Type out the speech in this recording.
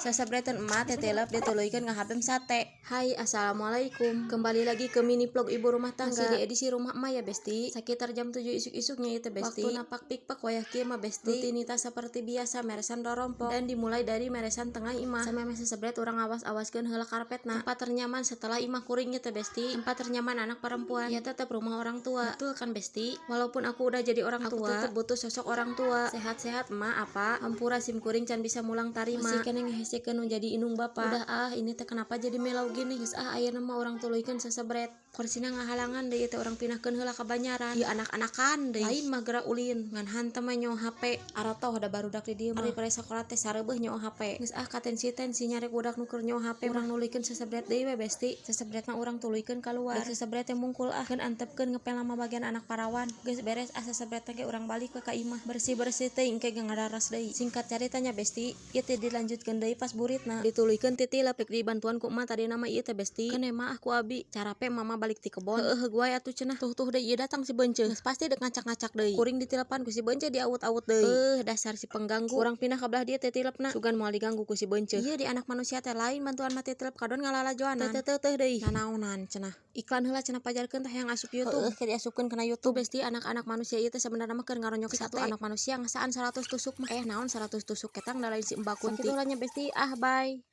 Sasebretan emak teh tilep dituluykeun ngahabem sate. Hai, assalamualaikum. Kembali lagi ke mini vlog ibu rumah tangga. Masih di edisi rumah emak ya, Besti. Sekitar jam 7 isuk-isuknya itu, Besti. Waktu napak pikpek wayah kieu mah, Besti. Rutinitas seperti biasa, meresan rorompok dan dimulai dari meresan tengah imah. Samemeh sesebret, urang awas-awaskeun heula karpetna. Tempat ternyaman setelah imah kuring gitu, Besti. Tempat ternyaman anak perempuan. Ya tetap rumah orang tua. Betul kan, Besti? Walaupun aku udah jadi orang tua, aku tetap butuh sosok orang tua. Sehat-sehat emak apa? Hampura sim kuring can bisa mulang tarima. Masih keneh ngehesekeun nu jadi indung bapak. Udah ah, ini teh kenapa jadi melau gini? Geus ah, ayeuna mah urang tuluykeun sesebret. Korsina ngahalangan deui teh, urang pindahkeun heula ka banyaran. Ieu anak-anakan deui. Lain mah geura ulin, ngan hantem mah nyoo HP. Aratoh da barudak di dieu mah. Ari pare sakola teh sareubeuh nyoo HP. Geus ah, katensi-tensi nyarek budak nu keur nyoo HP. Urang nuluykeun sesebret deui we, Besti. Sesebret mah urang tuluykeun kaluar. Deuk sesebret teh mungkul ah, keun antepkeun ngepel mah bagian anak parawan. Geus beres ah sesebret teh ge urang balik we ka imah. Bersih-bersih teuing engke ge ngadaras deui. Singkat caritanya, Besti, ieu teh dilanjutkeun deui pas buritna. Dituluykeun titilep rek dibantuan ku emak tadina mah ieu teh, Besti. Keun mah ah ku abi. Carape mama balik ti kebon. Heueuh wae atuh cenah. Tuh-tuh deui ieu datang si beunceuh. Geus pasti dek ngacak-ngacak deui. Kuring ditilepan ku si beunceuh, diawut-awut deui. Dasar si pengganggu. Urang pindah ka belah dieu teh tilepna. Sugan moal diganggu ku si beunceuh. Ieu di anak manusia teh lain bantuan mah titilep kadon ngalalajoanan. Teu teu deui. Nanaonan cenah. Iklan heula cenah, pajarkeun teh yang asup YouTube. Heueuh, ke diasupkeun kana YouTube, Besti. Anak-anak manusia ieu teh sebenarnya mah keur ngaronyok sate. Anak manusia ngasaan 100 tusuk mah. Eh, naon 100 tusuk ketang da lain si Mbak Kunti. Sakitu nya, Besti. Ah, bye.